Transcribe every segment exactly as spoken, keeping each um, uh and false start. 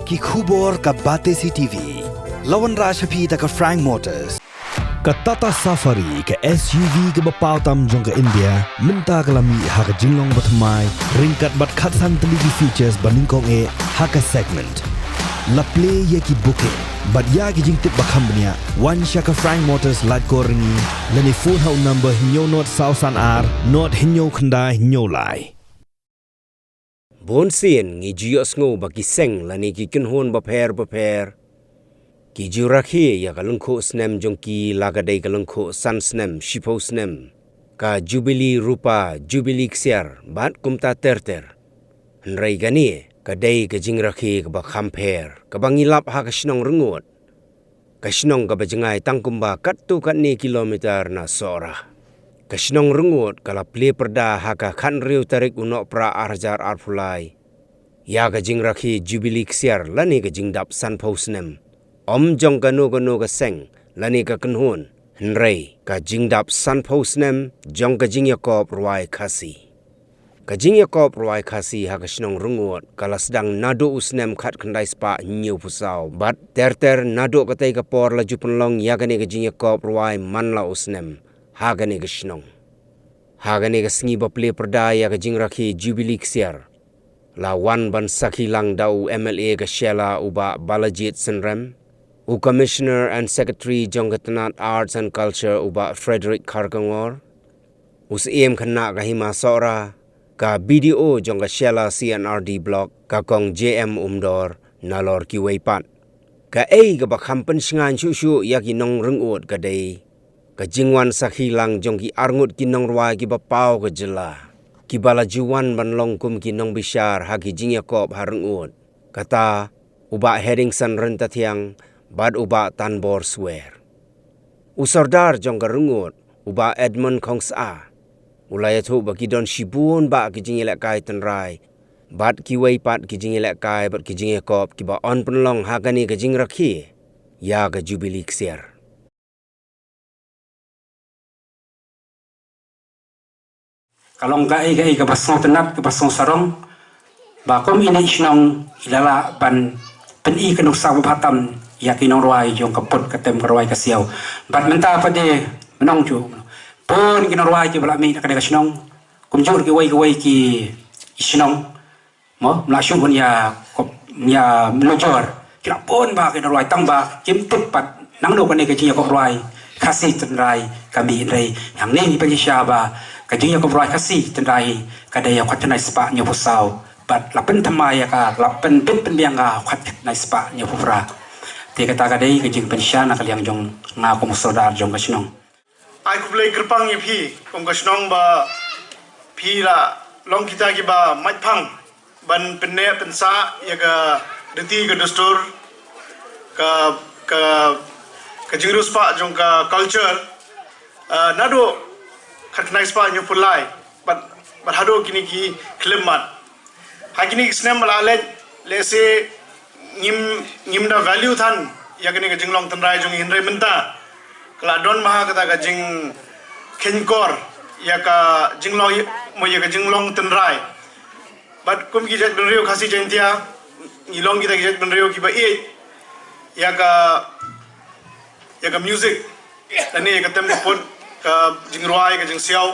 Ki khubor ka Batesi T V. La wanrah sha phi da ka Frank Motors. Ka Tata Safari, ka S U V kaba paw tam jong ka India, mynta ka la mih ha ka jinglong bathymmai, ryngkat bad khatsan tylli ki features ba nyngkong eh ha ka segment. La plie ïa ki booking bad ïa ki jingtip ba kham bniah, wan sha ka Frank Motors Laitkor Ryngi, lane phone ha u number hynñiew nod saw san ar, nod hynñiew khyndai hynñiew lai. Bun sien ngi ju ïohsngew ba ki seng lane ki kynhun bapher bapher ki ju rakhe ïa ka lyngkhuh snem jong ki, la ka dei ka lyngkhuh san snem, shiphew snem, ka Jubili Rupa, Jubili Ksiar bad kumta ter ter. Hynrei kane ka dei ka jingrakhe kaba kham pher kaba ngi lap ha ka shnong Ryngut, ka shnong kaba jngai tang kumba katto katne kilometer na Sohra. Ka shnong Ryngut ka la plie pyrda ha ka khathynriew tarik u Nohprah ar hajar arphew lai ïa ka jingrakhe Jubili Ksiar lane ka jingdap sanphew snem, ym jong kano kano ka seng lane ka kynhun, hynrei ka jingdap sanphew snem jong ka jingïakop rwai Khasi. Ka jingïakop rwai Khasi ha ka shnong Ryngut ka la sdang naduh u snem khatkhyndai spah hynñiewphew saw bad ter ter naduh katei ka por la ju pynlong ïa kane ka jingïakop rwai man la u snem ha kane ka shnong. Ha kane ka sngi ba plie pyrda ïa ka jingrakhe Jubili Ksiar, la wan ban sakhi lang da u M L A ka Shella u Bah Balajied Synrem, u Commissioner and Secretary jong ka tnat Arts and Culture u Bah Frederick Kharkongor, u Syiem khynnah ka Hima Sohra, ka B D O jong ka Shella C and R D Block, ka Kong J M Umdor, nalor kiwei pat. Kaei kaba kham pynshngaiñ shuh shuh ïa ki nong Ryngut ka dei ka jingwan sakhi lang jong ki arngut ki nongrwai kiba paw ka jylla, kiba la ju wan ban long kum ki nongbishar ha ki jingïakop ha Ryngut, kata u Bah Heringson Ryntathiang bad u Bah Tanbor Swer. U Sordar jong ka Ryngut, u Bah Edmund Khongsah, u la ïathuh ba ki don shibun bah ki jingïalehkai tynrai bad kiwei pat ki jingïalehkai bad ki jingïakop kiba yn pynlong ha kane ka jingrakhe ïa ka Jubili Ksiar. Ka long kaei kaei kaba sngewtynnat, kaba sngewsarong, ba kum ine i shnong i la lah ban pyni ka nuksa ba bha tam ïa ki nongrwai jong ka pud ka tem ka rwai ka siaw. Bad mynta pat de mynta ju bun ki nongrwai kiba la mih na kane ka shnong, kumjuh kiwei kiwei ki shnong. Mo, mla shu bun ïa kop ïa nujor. Ki la bun bah ki nongrwai tang ba kim tip pat nangno kane ka jingïakop rwai Khasi tynrai ka mih, hynrei hangne ngi pynshisha ba ka jingïakop rwai Khasi tynrai ka dei ïa khatkhyndai spah hynñiewphew saw. Bad la pynthymmai ïa ka, la pynbit pynbiang ka khatkhyndai spah hynñiewphew phra. Te kata ka dei ka jingpynshisha na ka liang jong nga kum u Sordar jong ka shnong. Ai khublei kyrpang ïa phi kum ka shnong ba phi la long kita kiba mait phang ban pynneh pynsah ïa ka riti ka dustur, ka, ka, ka jingriewspah jong ka culture, ah, naduh khatkhyndai spah hynñiewphew lai bad, bad haduh kine ki khyllipmat. Ha kine ki snem ba la leit, lehse ngim, ngim da value than ïa kane ka jinglong tynrai jong ngi, hynrei mynta ka la don bha kata ka jingkheiñkor ïa ka jinglong, mo, ïa ka jinglong tynrai. Bad kum ki jaitbynriew Khasi Jaiñtia, ngi long kita ki jaitbynriew kiba ïeit ïa ka, ïa ka music lane ïa ka tem ka pud, ka jingrwai, ka jingsiaw.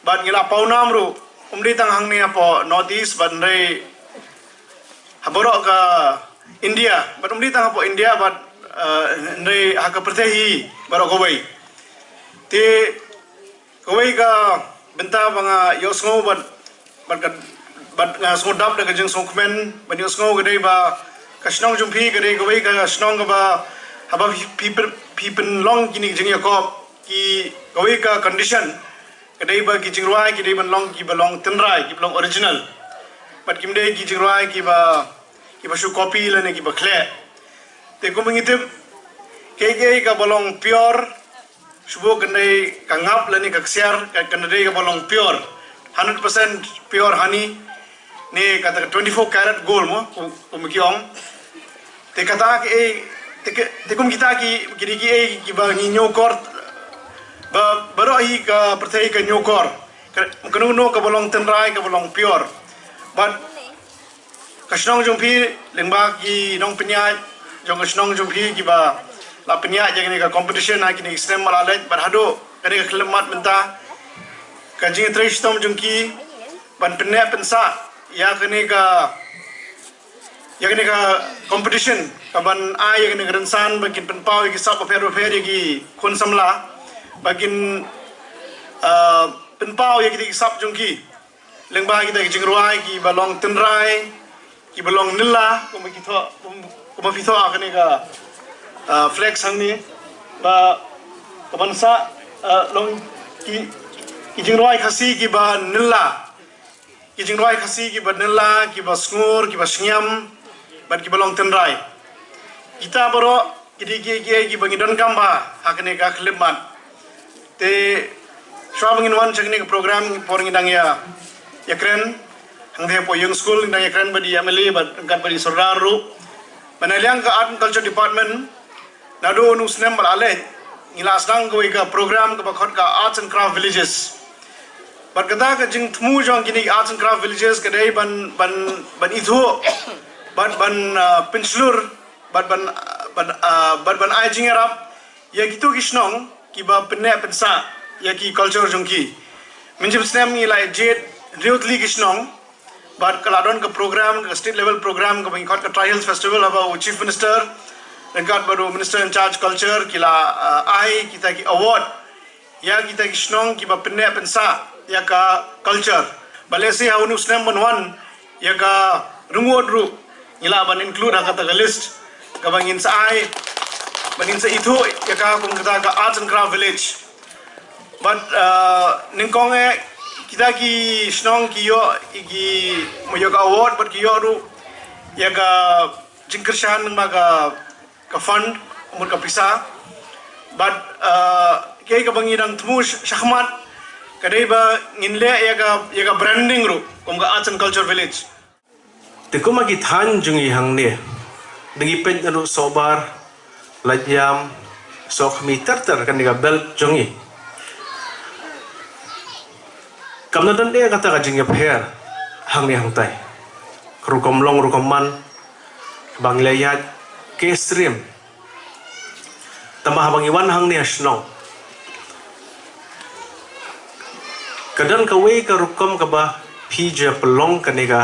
Bad ngi la pawnam ruh, ym dei tang hangne hapoh North East bad hynrei ha baroh ka India, bad ym dei tang hapoh India bad, eh, hynrei ha ka pyrthei hi baroh kawei. Te kawei ka bynta ba nga ïohsngew bad, bad ka, bad nga sngewdap da ka jingsngewkmen ban ïohsngew ka dei ba ka shnong jong phi ka dei kawei ka shnong kaba haba phi, phi, phi pynlong kine ki jingïakop, ki kawei ka condition ka dei ba ki jingrwai ki dei ban long kiba long tynrai, kiba long original. Bad kim dei ki jingrwai kiba, kiba shu copy lane kiba khleh. Te kumba ngi tip, kaei kaei kaba long pure, shu buh kan dei ka ngap lane ka ksiar, ka, kan dei kaba long pure, hundred percent pure honey, ne kata ka twenty-four karat gold mo, kum, kum ki ong. Te kata kaei, te ke, te kum kita ki, ki dei kiei kiba ngi ñiewkor, ba, baroh hi ka pyrthei ka ñiewkor. Ka, kano kano kaba long tynrai, kaba long pure. Bad Ka shnong jong phi, lyngba ki nongpynïaid jong ka shnong jong phi kiba la pynïaid ïa kane ka competition ha kine ki snem ba la leit, bad haduh kane ka khyllipmat mynta, ka jingtrei shitom jong ki ban pynneh pynsah ïa kane ka ïa kane ka competition, ka ban ai ïa kane ka rynsan ba kin pynpaw ïa ki sap bapher bapher ïa ki khun samla, ba kin, ah, pynpaw ïa kita ki sap jong ki lyngba kita ki jingrwai kiba long tynrai, kiba long nylla, kumba ki thoh, kum-, kumba phi thoh ha kane ka, ah, flex hangne, ba ka ban sah, ah, long ki, ki jingrwai Khasi kiba nylla. Ki jingrwai Khasi kiba nylla, kiba sngur, kiba shngiam, bad kiba long tynrai. Kita baroh ki dei kiei kiei kiba ngi donkam bha ha kane ka khyllipmat. Te shuwa ba ngin wan sha kane ka program, por ngi dang ïa, ïakren, hangtei hapoh ïing skul ngi dang ïakren bad i M L A bad ryngkat bad i Sordar ruh. Ba na liang ka Art and Culture Department, naduh u snem ba la leit, ngi la sdang kawei ka program kaba khot ka Arts and Craft Villages. Bad kata ka jingthmu jong kine ki Arts and Craft Villages ka dei ban, ban, ban ithuh, bad ban, ah, pynshlur, bad ban, ah, ban, ah, bad ban ai jingïarap ïa kito ki shnong kiba pynneh pynsah ïa ki culture jong ki. Mynjur snem ngi la jied hynriew tylli ki shnong, bad ka la don ka program, ka state level program, kaba ngi khot ka Tri Hills Festival, haba u Chief Minister ryngkat bad u Minister in Charge Culture ki la, ah, ai kita ki award ïa kita ki shnong kiba pynneh pynsah ïa ka culture. Bad lehse ha une u snem ban wan, ïa ka Ryngot ruh ngi lah ban include ha kata ka list kaba ngin sa ai, ba ngin sa ithuh ïa ka kum kata ka Arts and Craft Village. Bad, ah, nyngkong eh, kita ki shnong ki ïoh, ki, mo, ïoh ka award, bad ki ïoh ruh ïa ka jingkyrshan lyngba ka, ka fund, mut ka pisa. Bad, ah, kaei kaba ngi dang thmu sh-, shakhmat, ka dei ba ngin leh ïa ka, ïa ka branding ruh kum ka Arts and Culture Village. Te kum ha ki thaiñ jong ngi hangne, da ngi peit naduh Sohbar, Laityndam, Sohkhmi, ter ter kane ka belt jong ngi. Kam da don eh kata ka jingïapher hangne hangtai. Ka rukom long rukom man, ba ngi la ïaid, ka syriem. Tangba haba ngi wan hangne ha shnong, ka don kawei ka rukom kaba phi ju pynlong kane ka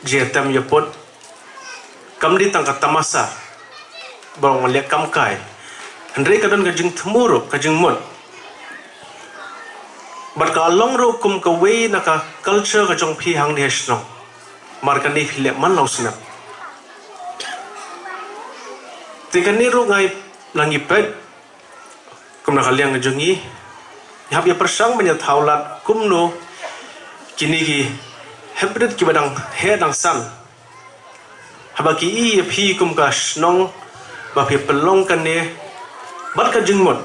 jingïatem ïaput. Kam dei tang ka tamasa ba ngi leh kam kai, hynrei ka don ka jingthmu ruh, ka jingmut. Bad ka long ruh kum kawei na ka culture ka jong phi hangne ha shnong. Mar kane phi leh man la u snem. Te kane ruh nga ïa, la ngi peit, kum na ka liang ka jong ngi, ngi hap ïa pyrshang ban ïa thaw lad kumno kine ki hybrid kiba dang heh dang san, haba ki i ïa phi kum ka shnong ba phi pynlong kane bad ka jingmut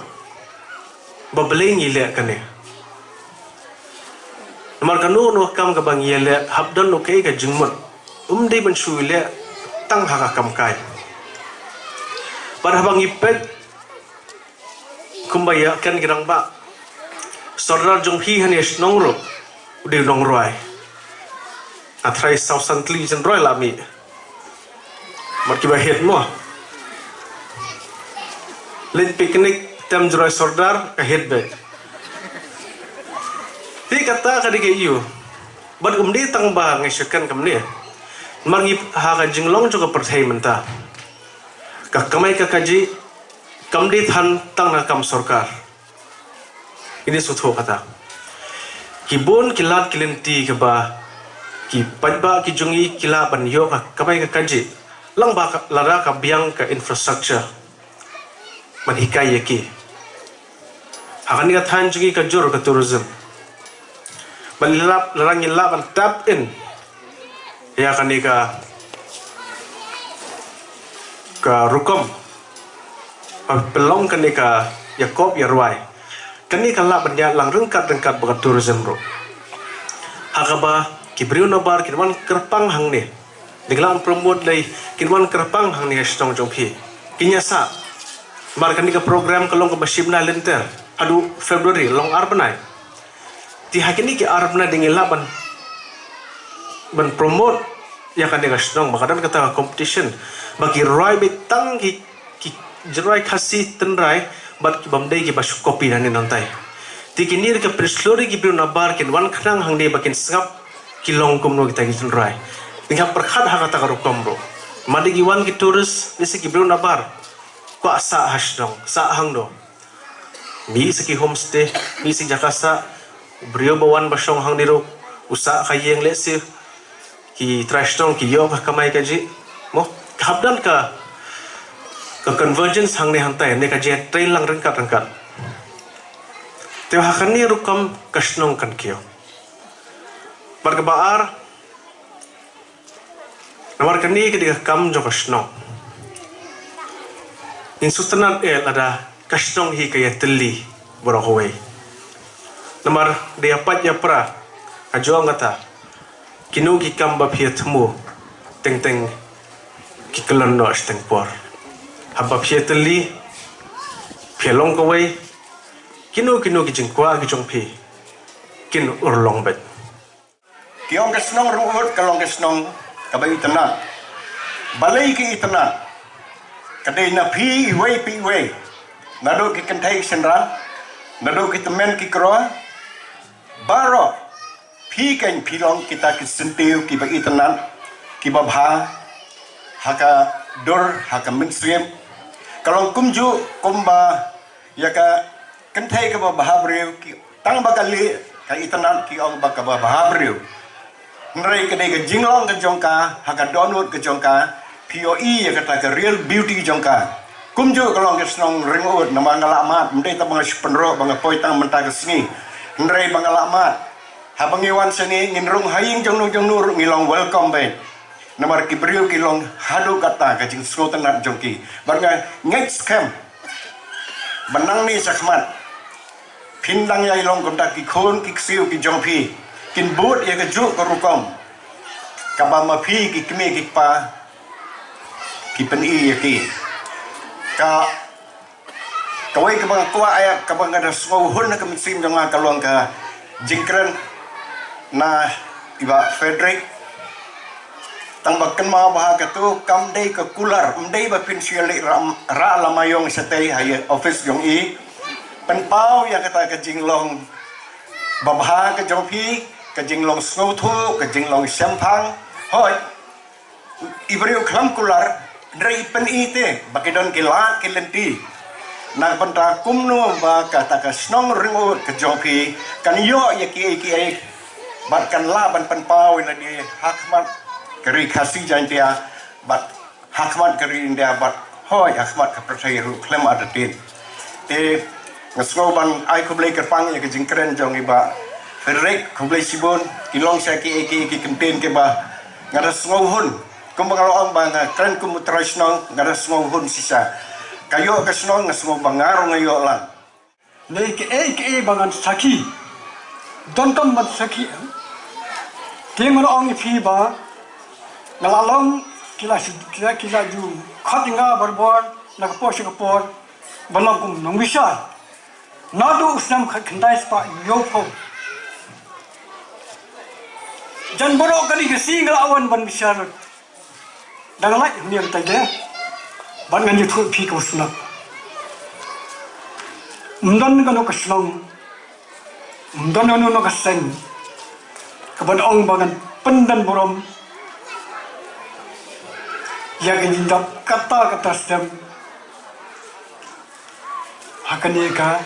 ba balei ngi leh kane. Namar kano kano ka kam kaba ngi ïaleh hap don u kaei ka jingmut. Um dei ban shu leh tang ha ka kam kai. Bad haba ngi peit kumba ïa ken ki rangbah, Sordar jong phi hangne shnong ruh u dei u nongrwai. Nga tharai saw san tylli jingïarap la mih. Mat kiba hit mo. Leit picnic tem jroi Sordar ka hit beit. Te kata ka dei ka ïu. Bad um dei tang ba ngi shu ken kumne. Namar ngi ha ka jinglong jong ka pyrthei mynta, ka kamai ka kajih kam dei than tang na kam sorkar. Ini suthu kata. Ki bun ki lad ki lynti kaba ki paidbah ki jong ngi ki lah ban ïoh ka kamai ka kajih lang ba ka, lada ka biang ka infrastructure ban hikai ïa ki. Ha kane ka thaiñ jong ngi ka jur ka tourism. Ban lap, lada ngi lah ban tap in ïa kane ka, ka rukom, ban pynlong kane ka ïakop ïarwai. Kane ka lah ban ïalang ryngkat ryngkat bad ka tourism ruh. Ha kaba ki briew nabar kin wan kyrpang hangne. Dei ka lah ban promote lei kin wan kyrpang hangne ha shnong jong phi. Kin ïa sah. Namar kane ka program ka long kaba shim na lynter haduh February, long ar bnai. Te ha kine ki ar bnai dei ngi lah ban, ban promote ïa kane ka shnong ba ka don kata ka competition ba ki rwai beit tang ki, ki jingrwai Khasi tynrai bad ki bym dei kiba shu copy nangne nangtai. Te kine ruh ki pynshlur ïa ki briew nabar kin wan khnang hangne ba kin sngap ki long kumno kita ki jingrwai. Te nga pyrkhat ha kata ka rukom ruh. Namar dei ki wan ki tourist, lehse ki briew nabar kwah sah ha shnong, sah hangno. Mih sa ki homestay, mih sa ki jaka sah, u briew ba wan ba shong hangne ruh u sah ka ïing, lehse ki trai shnong ki ïoh ka kamai kajih. Mo, ka hap don ka, ka convergence hangne hangtai, ne ka jingïatreilang ryngkat ryngkat. Te ha kane rukom ka shnong kan kiew. Bad kaba ar, namar kane ka dei ka kam jong ka shnong. Ngin sngewtynnat eh lada ka shnong hi ka ïatylli baroh kawei. Namar da ïapait ïapra, ka jong kata, kino ki kam ba phi ïathmu, teng teng ki kyllon noh shiteng por. Haba phi ïatylli, phi ïalong kawei, kino kino ki jingkwah ki jong phi kin urlong beit. Ki ong ka shnong Ryngud ka long ka shnong kaba itynnad. Balei ka itynnad? Ka dei na phi iwei pa iwei. Naduh ki kynthei ki synran, naduh ki tymmen ki kro, baroh phi kein phi long kita ki syntiew kiba itynnad, kiba bha ha ka dur, ha ka mynsiem. Ka long kumjuh kumba ïa ka kynthei kaba bha briew, ki, tang ba ka lieh ka itynnad ki ong ba kaba bha briew. Hynrei ka dei ka jinglong ka jong ka, ha ka dohnud ka jong ka, phi ïohi ïa kata ka real beauty jong ka. Kumjuh ka long ka shnong Ryngud, namar nga lah mad, ym dei tang ba nga shu pynroh ba nga poi tang mynta ka sngi. Hynrei ba nga lah mad, haba ngi wan shane ngin rung ha ïing jong no jong no ruh ngi long welcome beit. Namar ki briew ki long haduh katta ka jingsngewtynnat jong ki. Bad nga ngeit skhem ba nangne shakhmat phin dang ïai long kumta, ki khun ki ksiew ki jong phi kin bud ïa kajuh ka rukom kaba ma phi ki kmie ki kpa ki pyni ïa ki. Ka, kawei kaba nga kwah ïa, kaba nga da sngewhun ha ka mynsiem jong nga ka long ka jingkren na i Bah Frederick. Tang ba kynmaw ba ha katu kam dei ka kular, ym dei ba phin shu ïaleh rah, rah lama ïong shatei ha ïa office jong i. Pynpaw ïa kata ka jinglong babha ka jong phi, ka jinglong sngewthuh, ka jinglong shemphang. Hooid, i briew khlem kular, hynrei i pyni te ba ki don ki lad ki lynti. Na ka bynta kumno ba kata ka shnong Ryngud ka jong phi kan ïoh ïa kiei kiei bad kan lah ban pynpaw ïa lade ha khmat ka ri Khasi Jaiñtia bad ha khmat ka ri India bad hooid ha khmat ka pyrthei ruh khlem artatien. Te nga sngew ban ai khublei kyrpang ïa ka jingkren jong i Bah Frederick, khublei shibun. Ki long sha kiei kiei ki kyntien kiba nga da sngewhun. Kumba nga la ong ba nga kren kum u trai shnong, nga da sngewhun shisha. Ka ïoh ka shnong nga sngew ba nga ruh nga ïoh lang. Lei kaei kaei ba ngan sakhi, donkam ban sakhi em. Te ngan ong ïa phi ba nga la long, ki la shu, ki la, ki la ju khot ïa nga barabor na ka por sha ka por ban long kum nongbishar. Naduh u snem khatkhyndai spah hynñiewphew. Jan baroh kane ka sngi nga la wan ban bishar. Dang lait hynñiew tai de. Bad ngan ïathuh phi ka usnap. Ym don kano ka shnong, ym don kano ka seng kaban ong ba ngan pyndon burom ïa ka jingdap kata kata stem ha kane ka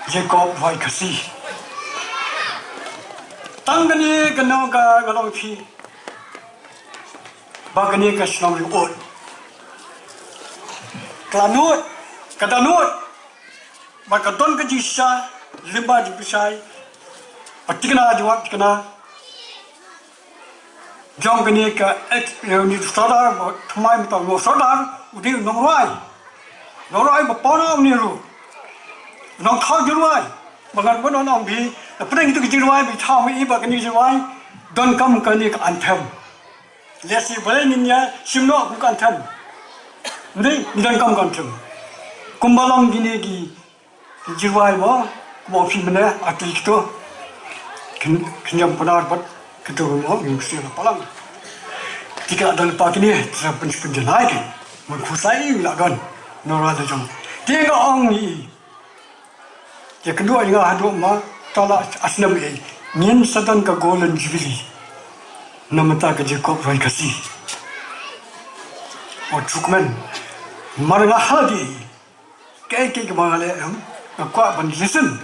Jacob Rwai Khasi. Tang kane kano ka, ka long phi ba kane ka shnong Ryngud ka la nud, ka da nud, ba ka don ka jingshisha lyngba jingpynshai, ba thikna jingwad thikna jong kane ka ex, eh, une u Sordar, ba thymmai mynta u Sordar u dei u nongrwai. Nongrwai ba pawnam une ruh. Nongthaw jingrwai. Ba ngan ong ong phi, na pdeng kito ki jingrwai ba i thaw ma i, ba kane ka jingrwai donkam kane ka anthem. Lehse balei ngin ïa shim noh kum ka anthem. Ym dei, ngi donkam ka anthem. Kumba long kine ki jingrwai mo, kumba phi mynne, artist kito. Kin, kin ïam Pnar bad kito mo, ngin ksih la palang. Te ki la don pa kine, te sa pyn, pynjanai ki. Mon khusai la don. Nora la jong. Te nga ong ïa i. Ïa kynduh ïa nga haduh ma, ta la asnem i. Ngin sa don ka Golden Jubilee. Na mynta ka jingkop roi Khasi. O Trukmen. Mar nga ha di. Kaei kaei kaba nga leh em, nga kwah ban listen.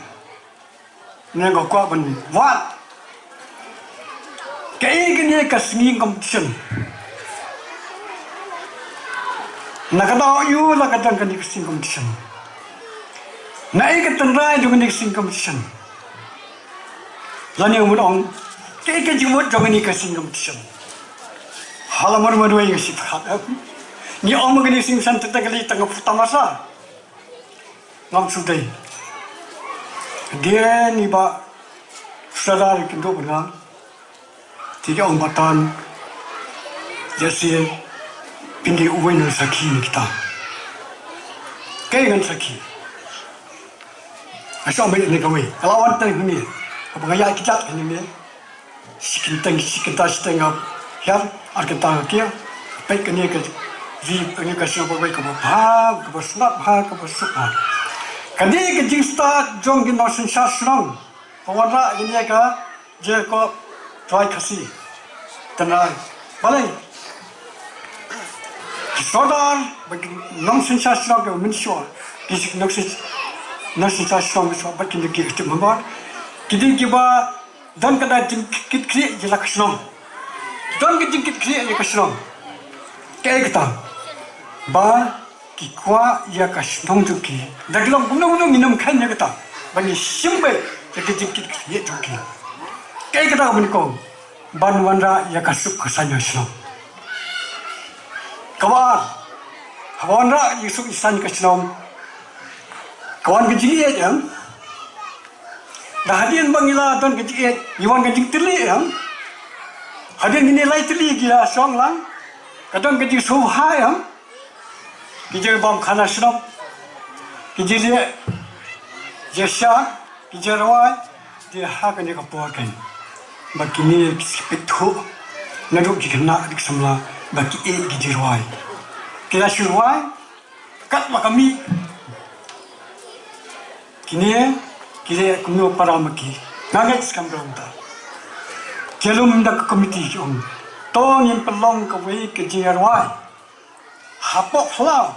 Ne nga kwah ban wad. Kaei kane ka singing competition. Na ka daw aïu la ka don kane ka singing competition. Naei ka tynrai jong kane ka singing competition. Lane mut ong, kaei ka jingmut jong kane ka singing competition. Hala mar mar wei ka siphat. Ngi ong ma kane ka singing competition tang kali tang ka tamasa. Ngam shu dei. Dien i Bah Sardar kynduh bad nga. Te ki ong ba tan. Jesse, pyndonkam uwei na sakhi na kita. Kaei ngan sakhi. Nga shu ong ba ïa kane kawei. Ka la wan tang hangne. Kaba nga ïaid ki jait hangne. Shi kynta, shi kynta shiteng nga hiar, ar kynta nga kiar. Peit kane ka, ri kane ka shnong ba wei kaba bha, kaba sngap bha, kaba suk bha. Kane ka jingstad jong ki nongsynshar shnong. Ka wanrah kane ka jingkop roi Khasi. Tynrai. Balei? Ki sordar, ba ki nongsynshar shnong kiba mynshuwa. Ki sik nongsyn-, nongsynshar shnong mynshuwa, bad kine ki executive member. Ki dei kiba don ka jingkitkhlieh ïa la ka shnong. Don ka jingkitkhlieh ïa ka shnong. Kaei kata? Ba ki kwah ïa ka shnong jong ki. Da ki long kumno kumno ngin ym kheiñ ïa kata. Ba ngi shim beit ïa ka jingkitkhlieh jong ki. Kaei kata ka ban kong? Ban wanrah ïa ka suk ka saiñ ha shnong. Kaba ar, haba wanrah ïa ka suk ïa ka saiñ ka shnong. Ka wan ka jingïeit em. Da hadien ba ngi la don ka jingïeit, ngi wan ka jingtylli em. Hadien ngi ne lai tylli ki la shong lang. Ka don ka jingsngewbha em. Ki jingbam khana shnong. Ki jingleh. Jingshisha, ki jingrwai. Te ha kane ka por kan. Ba kine ki shu peit thuh. Naduh ki khynnah ki samla. Ba ki ïeit ki jingrwai. Ki la shu rwai. Katba ka mih. Kine, ki leh kumno para ma ki. Nga ngeit skhem ba long ta. Ki lum da ka komiti ki ong. To ngin pynlong kawei ka jingrwai. Hapoh Khlaw.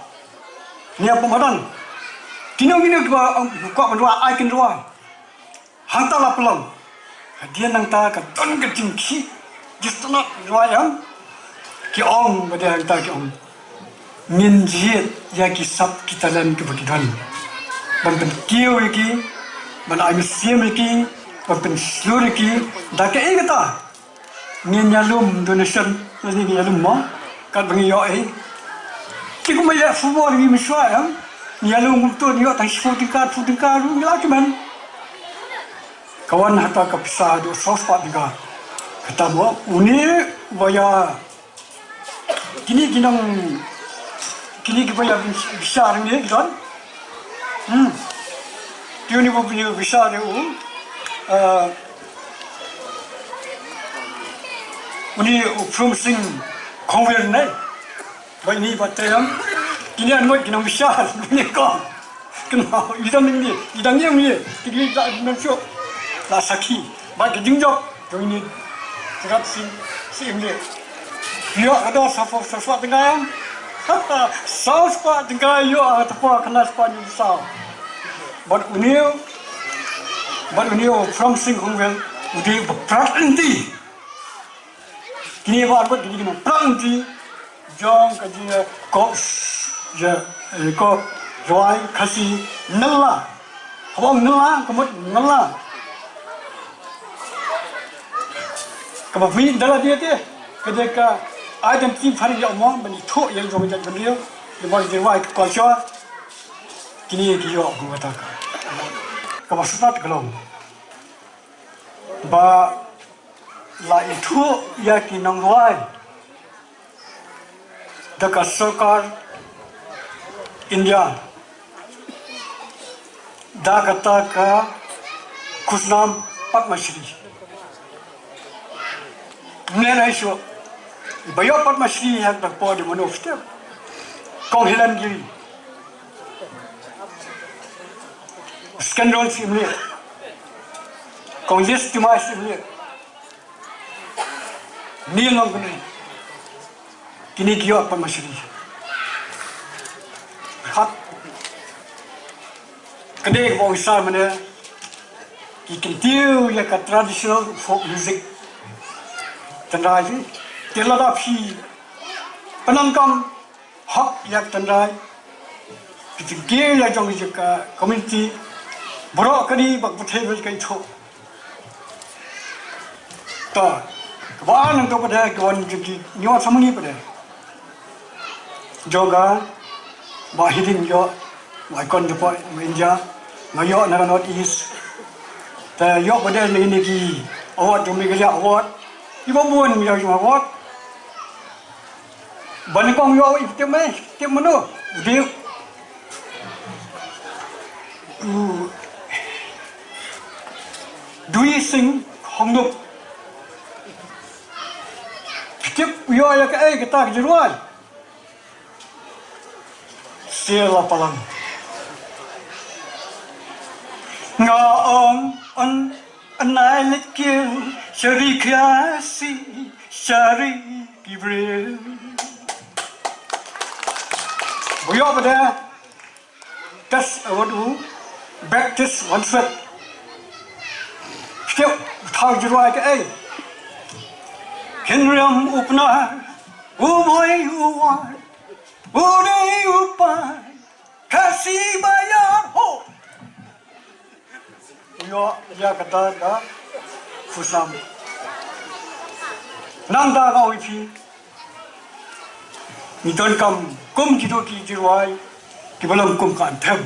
Ne hapoh madan. Kino kino kiba ong kwah ban rwai ai kin rwai. Hangta la pynlong. Hadien nangta ka don ka jingkhih. Jingstad rwai em. Ki ong ba dei hangta ki ong. Ngin jied ïa ki sap ki talent kiba ki don. Ban pynkiew ïa ki, ban ai mynsiem ïa ki, ban pynshlur ïa ki, da kaei kata. Ngin ïalum donation, ngin ïalum mo, katba ngi ïoh ei. Ki kumba ïa football ngi mynshuwa em. Ngi ïalum kumto ngi ïoh tang shiphew tyngka, shiphew tyngka ruh ngi la ki man. Ka wan hata ka pisa haduh saw spah tyngka. Kata mo, une ba ïa Kine ki nong, kine kiba ïa bishar ne ki don. Hmm. Te une ba ïa bishar ne u. Eh, une u Prum Singh Khongwir ne. Ba ini ba te em. Kine an ngot ki nong bishar ne ko. Kynmaw, i dang ïeng ne, i dang ïeng ne, ki dei da nang shuh. La sakhi, ba ki jingjop, jong ini, Jagat Singh, Singh ne. Ïoh ka dor saw, saw spah tyngka ïa. Saw spah tyngka ïoh, ah, ta por khyndai spah hynñiew saw. Bad une, bad une u Prum Singh Khongwir, u dei ba prat lynti. Kine ba ar ngut kine ki nongpynlong jong ka jingkop, jingkop rwai Khasi nylla. Haba ong nylla, ka mut nylla. Kaba mih da lade te, ka dei ka identity phareng ïa u mo, ban ithuh ïa jong ka jaitbynriew, ïa ka jingrwai ka culture. Kine ki ïoh kumta ka. Kaba shisha ka long. Ba la ithuh ïa ki nongrwai da ka sorkar India da kata ka khusnam Padma Shri. Mlien ai shuh. Ba ïoh Padma Shri ha kata ka por dei mano, step. Kong Helen Giri. Skandal Simle. Kong Yes Timai Simle. Ni long kane. Kine ki ïoh Padma Shri. Hap. Kane ka bong sa mane. Ki kyntiew ïa ka traditional folk music. Tynrai hi. Te lada phi pyndonkam hok ïa ka tynrai, ki jingkiew ïa jong ïa ka community, baroh kane ba ka pyrthei ba ka ithuh. Ta, kaba nangta pat de, ka wan jong ki, ngi wan samngi pat de. Jong ka, ba hiding ïoh, ba icon jong ka, ba India, nga ïoh na ka North East. Ta ïoh pat de na kine ki award, jong Meghalaya Award. Kiba bun ïoh jong award. Ba nyngkong ïoh i tip me, tip mano. Dei u Dwi Singh Khongnup. Tip ïoh ïa kaei kata ka jingrwai. Sila Palang. Nga ong on, anai leit kiew, shari Khasi, shari ki briew. Ba ïoh pat de, test award u, Baptist Wanset. Step, thaw jingrwai kaei. Kynriam u Pnar, u Bhoi u War, u Dei u Pai, Khasi Baïar ho. Ïoh ïa kata ka khusnam. Nangta nga ong ïa phi, ngi donkam kum kito ki jingrwai kiba long kum ka anthem.